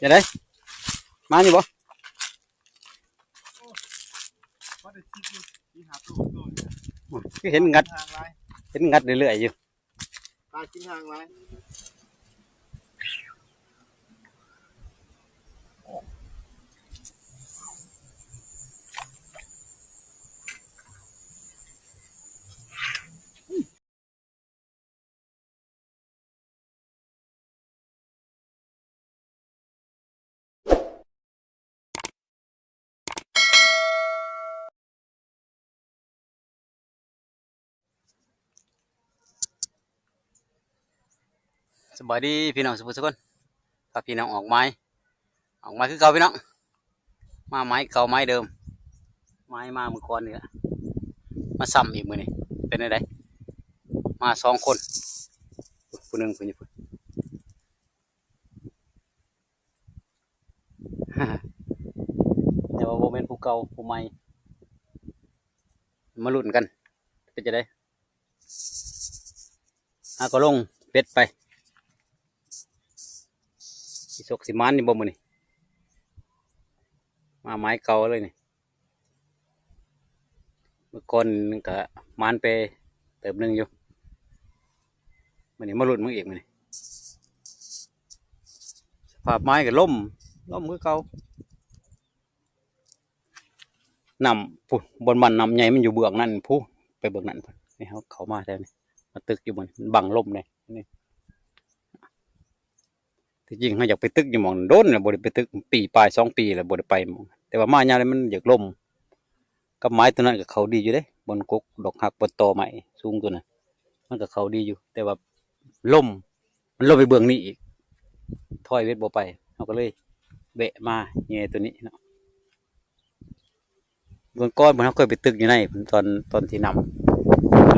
ຈັ່ງໃດ ມາຢູ່ບໍ່? ໂອ້ ພໍໄດ້ຊິບຢູ່ ສີ່ຫ້າໂຕ ໂຕນີ້ ໂອ້ຍ ຄືເຫັນງັດ ຫ່າງຫຼາຍ ເຫັນງັດເລື້ອຍໆຢູ່ ປາກິນຫ່າງຫຼາຍ. ສະບາຍດີພີ່ນ້ອງສຸກຜູ້ສຸກຄົນ ພາພີ່ນ້ອງອອກໝາຍ ອອກໝາຍຄືເກົ່າພີ່ນ້ອງ ມາໝາຍເກົ່າໝາຍເດີມ ໝາຍມາມື້ກ່ອນນີ້ລະ ມາຊ້ຳອີກມື້ນີ້ ເປັນແນວໃດ ມາສອງຄົນ ຜູ້ໜຶ່ງເພິ່ນຢູ່ພຸ້ນ ແຕ່ວ່າບໍ່ແມ່ນຜູ້ເກົ່າ ຜູ້ໃໝ່ ມາລຸ້ນກັນ ເປັນຈັ່ງໃດ ຫາກໍລົງເບັດໄປ ຊິໂຊກຊິໝານຢູ່ບໍ່ມື້ນີ້ ມາໝາຍເກົ່າເລີຍນີ້ ມື້ກ່ອນກະໝານໄປເຕີບໜຶ່ງຢູ່ ມື້ນີ້ມາລຸ້ນເບິ່ງອີກມື້ນີ້ ສະພາບໝາຍກໍລົມ ລົມຄືເກົ່າ ນ້ຳພຸ້ນ ບ່ອນບ້ານນ້ຳໃຫຍ່ມັນຢູ່ເບື້ອງນັ້ນພຸ້ນ ໄປເບື້ອງນັ້ນພຸ້ນ ນີ້ເຮົາເຂົ້າມາແຖວນີ້ ມາຕຶກຢູ່ໝ່ອງນີ້ ບັງລົມແດ່ນີ້ ທີ່ຈິງເຮົາຢາກໄປຕຶກຢູ່ໝ່ອງນັ້ນ ດົນແລ້ວບໍ່ໄດ້ໄປຕຶກ ປີປາຍສອງປີແລ້ວບໍ່ໄດ້ໄປໝ່ອງ ແຕ່ວ່າມາຍາມໃດມັນຢາກລົມ ກັບໝາຍໂຕນັ້ນກໍເຂົ້າດີຢູ່ເດ້ ບ່ອນກົກດອກຮັກ ບ່ອນຕໍໄມ້ສູງໂຕນັ້ນ ມັນກໍເຂົ້າດີຢູ່ ແຕ່ວ່າລົມ ມັນລົມໄປເບື້ອງນີ້ອີກ ຖອຍເວັດບໍ່ໄປ ເຮົາກໍເລີຍແວະມາແຍ່ໂຕນີ້ເນາະ. ເມື່ອກ່ອນເຮົາເຄີຍໄປຕຶກຢູ່ໃນ ຕອນ ຕອນທີ່ນ້ຳ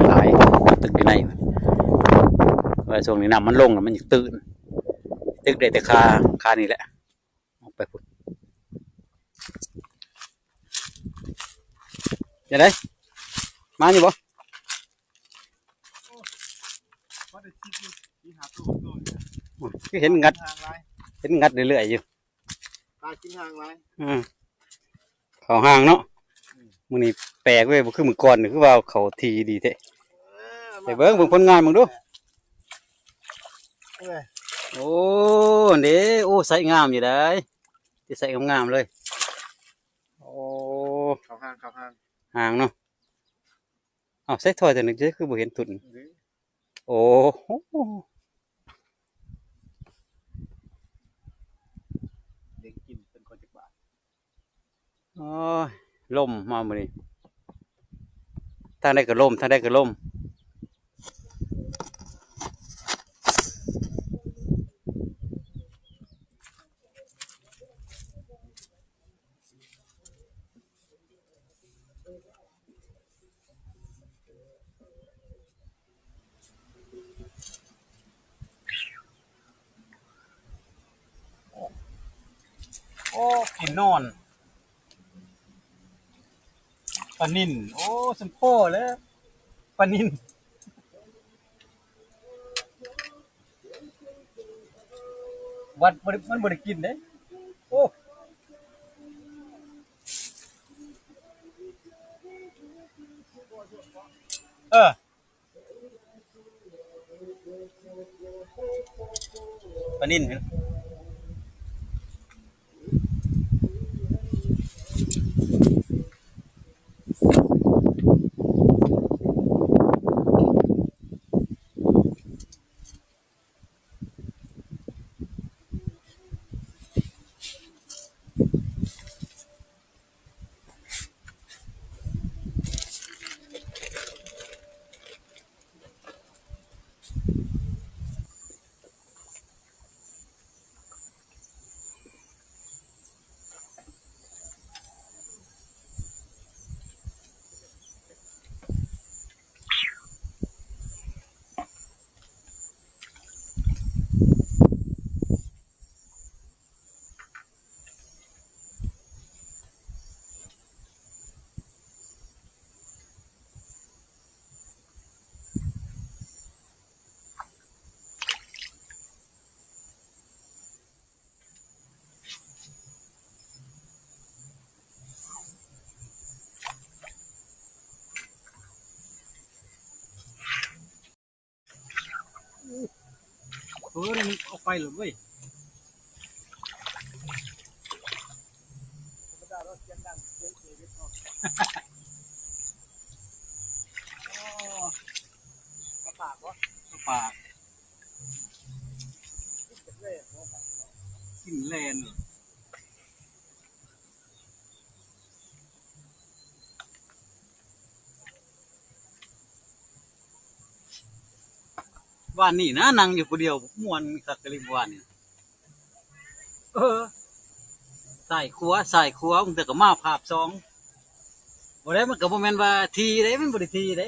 ຫຼາຍ ຕຶກຢູ່ໃນ ວ່າຊ່ວງນີ້ນ້ຳມັນລົງແລ້ວມັນຢາກຕື້ນ ຕຶກໄດ້ແຕ່ຄາ ຄານີ້ແຫຼະ ອອກໄປພຸ້ນ ຈັ່ງໃດ ມາຢູ່ບໍ່? ພໍໄດ້ຊິບຢູ່ ສີ່ຫ້າໂຕ ໂຕນີ້ ໂອ້ຍ ຄືເຫັນງັດ ຫ່າງຫຼາຍ ເຫັນງັດເລື້ອຍໆຢູ່ ປາກິນຫ່າງຫຼາຍ ອືມ ເຂົ້າຫ່າງເນາະ ອືມ ມື້ນີ້ແປກເວີຍ ບໍ່ຄືມື້ກ່ອນ ຄືວ່າເຂົ້າຖີ່ດີແທ້ ເອີ ໄປເບິ່ງ ເບິ່ງຜົນງານເບິ່ງດູ ເອີ ໂອ້ ເດ້ ໂອ້ ໄຊງາມຢູ່ໄດ໋ ຊິໄຊງາມໆເລີຍ ໂອ້ ເຂົ້າຫ່າງ ເຂົ້າຫ່າງ ຫ່າງເນາະ ເອົ້າ ໃສ່ຖ້ວຍຕົວໜຶ່ງ ຄືບໍ່ເຫັນທຸ່ນ ໂອ້ໂຫ ເດັກກິນເປັນຄົນຈັກບາດ ໂອ້ຍ ລົມມາມື້ນີ້ ທາງໃດກໍລົມ ທາງໃດກໍລົມ. ໂອ້ ກິນນອນ ປານິນ ໂອ້ ສົມພໍແລ້ວ ປານິນ ວັດບໍ່ໄດ້ ມັນບໍ່ໄດ້ກິນເດ້ ໂອ້ ເອີ ປານິນ. ໂ ເອີ ນີ້ມັນອອກໄປແລ້ວເວີຍ. ປາປາກ ກິນແລ່ນ. ວານນີ້ນະ ນັ່ງຢູ່ຜູ້ດຽວ ມ່ວນຄັກອີ່ຫຼີວານນີ້. ເອີ ຊ້າຍຂວາ ຊ້າຍຂວາ ບາງເທື່ອກໍມາພາບສອງ. ບໍ່ໄດ້ ມັນກໍບໍ່ແມ່ນວ່າຖີ່ເດ້ ມັນບໍ່ໄດ້ຖີ່ເດ້.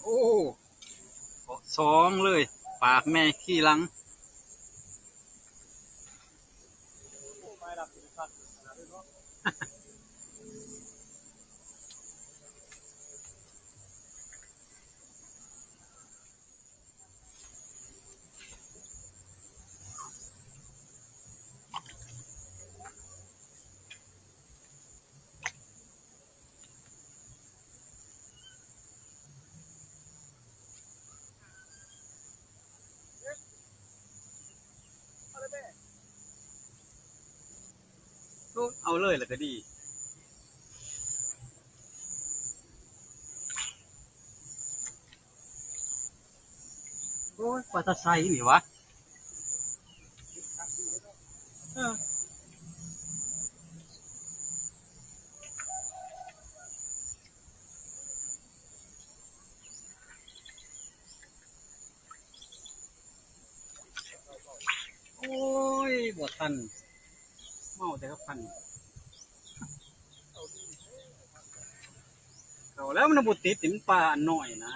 ໂອ້ ເກາະສອງເລີຍ ປາກແນ່ຂີ່ຫຼັງ. ເອົາເລີຍລະກະດີ. ໂອ້ຍ ວ່າແຕ່ໃສນີ້ຫວາ. ເອີ ໂອ້ຍ ບໍ່ທັນ ເມົາແຕ່ກັບພັນ. ເອົາແລ້ວ ມັນບໍ່ຕິດ ມັນປາອັນນ້ອຍນະ.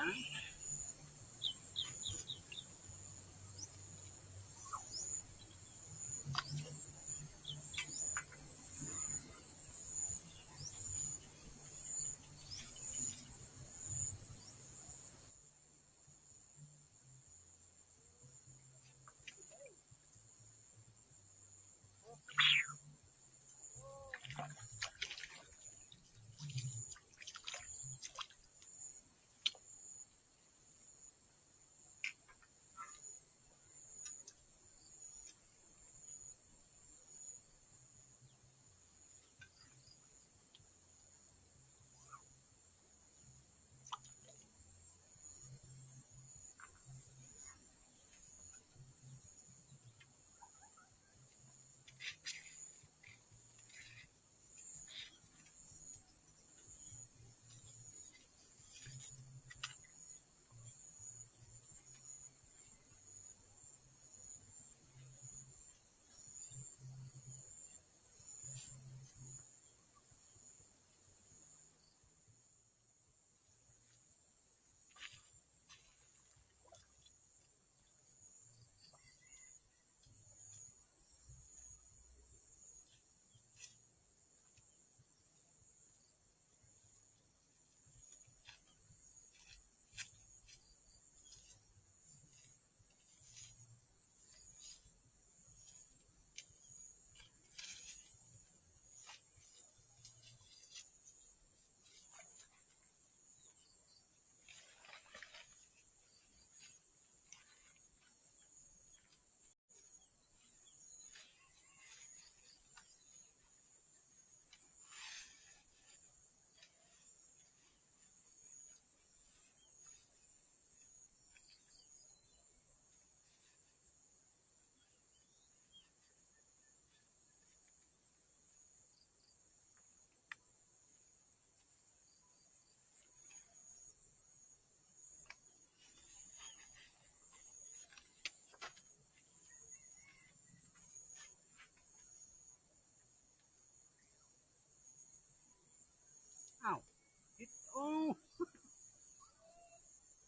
ອ້າວ ຕິດ ໂອ້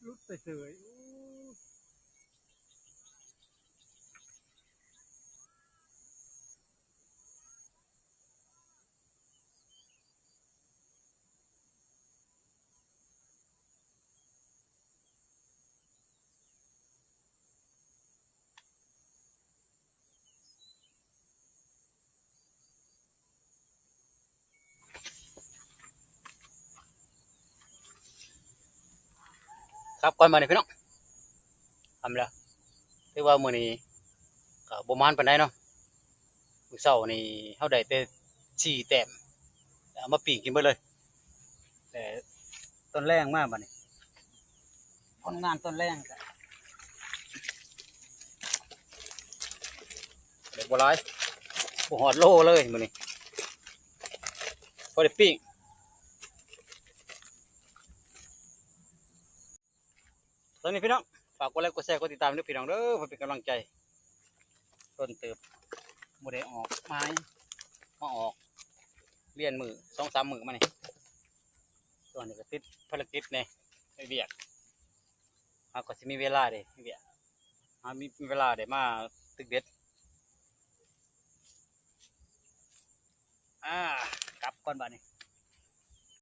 ຫຼຸດໄປເສີຍ ໂອ້. ກັບກ່ອນບາດນີ້ພີ່ນ້ອງ ຄ່ຳແລ້ວ. ຖືວ່າມື້ນີ້ກໍບໍ່ໝານປານໃດເນາະ. ມື້ເຊົ້ານີ້ເຮົາໄດ້ແຕ່ສີ່ແຕ້ມ ເອົາມາປີ້ງກິນເບິດເລີຍ. ແຕ່ຕອນແລງມາບາດນີ້ ຜົນງານຕອນແລງກໍໄດ້ບໍ່ຫຼາຍ ບໍ່ຮອດໂລເລີຍມື້ນີ້ ພໍໄດ້ປີ້ງ. ຕອນນີ້ພີ່ນ້ອງ ຝາກກົດໄລກົດແຊກົດຕິດຕາມເດີພີ່ນ້ອງເດີ ເພື່ອເປັນກຳລັງໃຈ. ດົນເຕີບບໍ່ໄດ້ອອກໝາຍ ມາອອກລຽນມື້ສອງສາມມື້ມານີ້. ຊ່ວງນີ້ກໍຕິດພາລະກິດແດ່ ເຮັດວຽກ ເຮົາກໍຊິມີເວລາເດ້ ເຮັດວຽກ ເຮົາມີເວລາໄດ້ມາຕຶກເບັດ. ອ່າ ກັບກ່ອນບາດນີ້